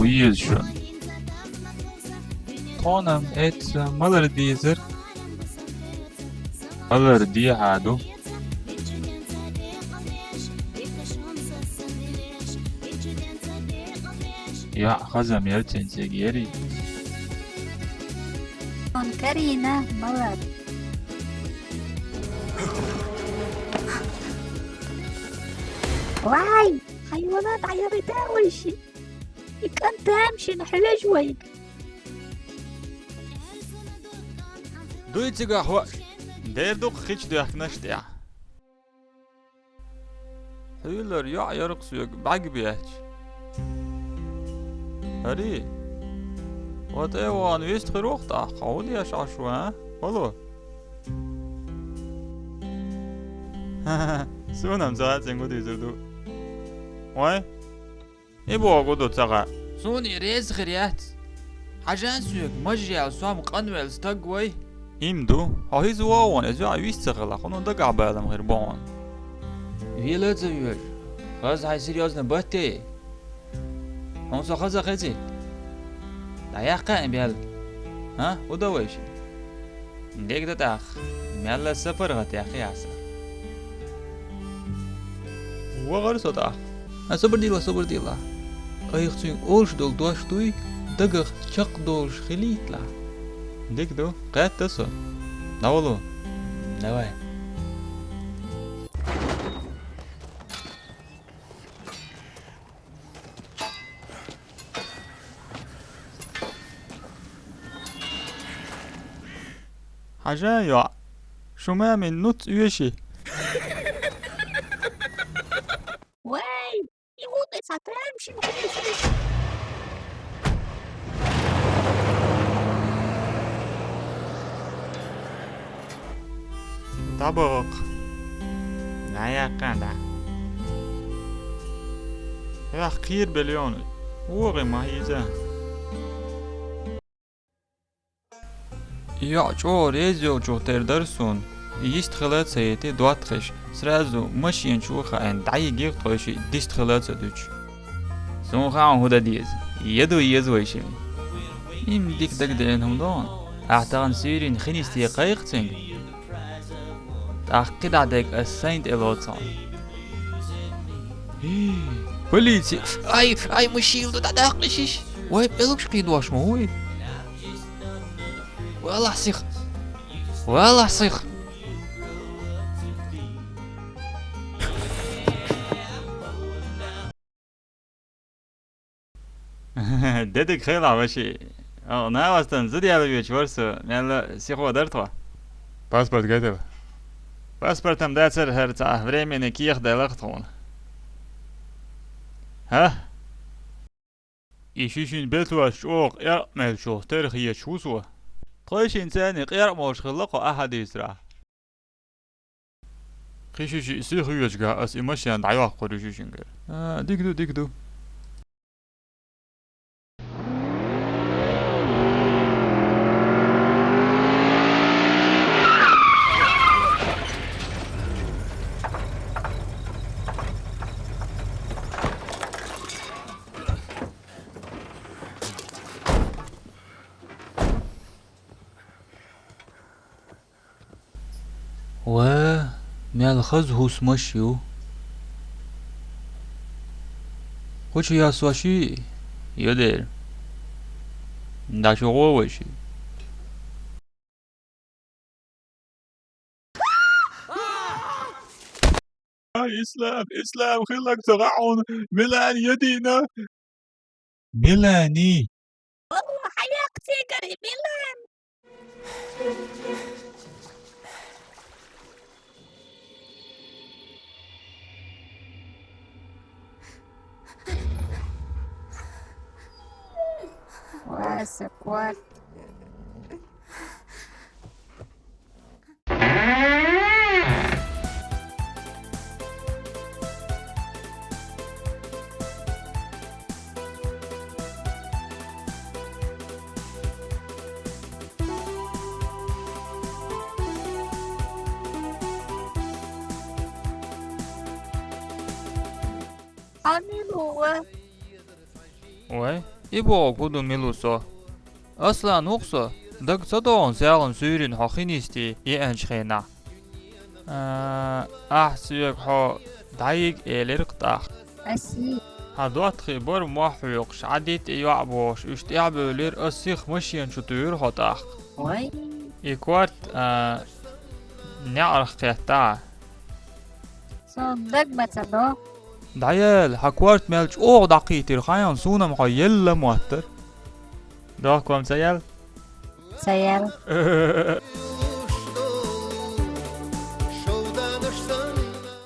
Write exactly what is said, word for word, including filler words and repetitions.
Деза шуна. Тхона-м эцца малар дезар. Малар дехьа ду. Яа, хаза-м яр цунциг, яри. Он карийна малар. Вай! Хайванат, ӀайгӀи, дӀа вайши! И кӀантам шин хьулаж вайга. Дуй цигахь хӀоаш, дер дукха хич доьхкинаш тӀехь. Хьуьлар йоӀ ярх соьга бӀаьг бетташ. ХӀари, ва тӀе вахана вист хир ву-кх тӀаккха, хьо хӀун деш Ӏаш ву, а? Хало? Суна-м ца хацинг гу дийзар ду. Вай? И боху ду ца гӀа. Суна и реза хир яц. Хьажан соьга, мажа яьлла сом къанвелла стаг вай. Им ду. Хьо хӀиза вогӀу вон, иза йоӀ вист ца хилла, хьуна дагахь балам хир бу хьуна. Вела а ца воьжа. Хаза хьайн серьёзно батте. Хьуна со хаза хези. ДӀаяккха и бел. ХӀа, хӀун до вайши? Дегда тӀаккха, мелла сапар гӀатехьа яса. ВахӀар со тӀаккха. А, собар дила, собар дила. Айхьа цуьнга олуш долу дош дуй, дагах чекхдолуш хилийтла. Дика ду, кхетта со. ДӀавало. Давай. Хьажа, йоӀ, шу мамин нуц оьший? Вай, и гӀуда ца тамашийна хьоьжуш. ДӀабахакх. ДӀаяккха, да. Хьох кхера белла йоьнуй. ВогӀий ма хьийза. ЙоӀ чӀогӀа реза йолчух тера дара суна. Йист хила а ца йита, доттагӀаш, сразу машен чу хаийна дӀайигира тхойшиъ, дист хила а ца дуьтуш. Суна хаьа хӀун дан деза. Яду еза вайшимма. Им дика дагадеана хӀума догӀу. Ахьа тахана суьйрина хин йисте кхайкха цуьнга. ТӀаккха кхидӀа дерг ас сайна тӀе лоцу хьуна. Полици! Ай, ай, ма шийла ду, дӀадаккха шиш! Вай, пӀелгаш кхийдош ма вуй! Валахь сиха! Валахь сиха! Де дика хилахь, ваши. О, навастан зуда яла вечу вара со, мелла сихо дара тхо. Паспорт гайтала. Паспортам дацара, хӀара цхьа временный кехат делахь тхуна. ХӀа? И шишин бетош чӀогӀа къеркъа мелчух тера хеташ ву со. Тхойшинца царна къеркъа молуш хилла кху ахьа дийцарахь. Кхин шишиъ сиха хеташехь, ас и машен дӀайоккхур ю шишингара. А, дика ду, дика ду. Ва, мел хаза хӀусамаш ю. Кху чу яссош ю, ю дера. ДӀачу гӀо вай ши. Ай, Ислам, Ислам, хиллак ца гӀа хьуна, Милан ядийна. Милани. Алло, хьаяккха цигара, Милан! Вася, кот. Амин, ва. Вай, И боху хӀун ду, мила ву со? Аслан ву-кх со, дага ца догӀу, селхана суьйранна хьо хи нисде еанчу хенахь. А, ахь соьга хьо дӀайига элира-кх тӀаккха. Ас йий? Хьан доттагӀий бара мохь хьоькхуш, Ӏадитта и йоӀ бохуш, уьш тӀаьхьабевлира, ас сиха машена чу туьйхира хьо тӀаккха. Вай. И корта, а, неӀарх кхетта. Со дага ма ца до. ДӀаяла, хьан корта мел чӀогӀа дӀакхийтира, хьайна суна-м хьо елла моттара. Дохко-м ца яьлла? Ца яьлла.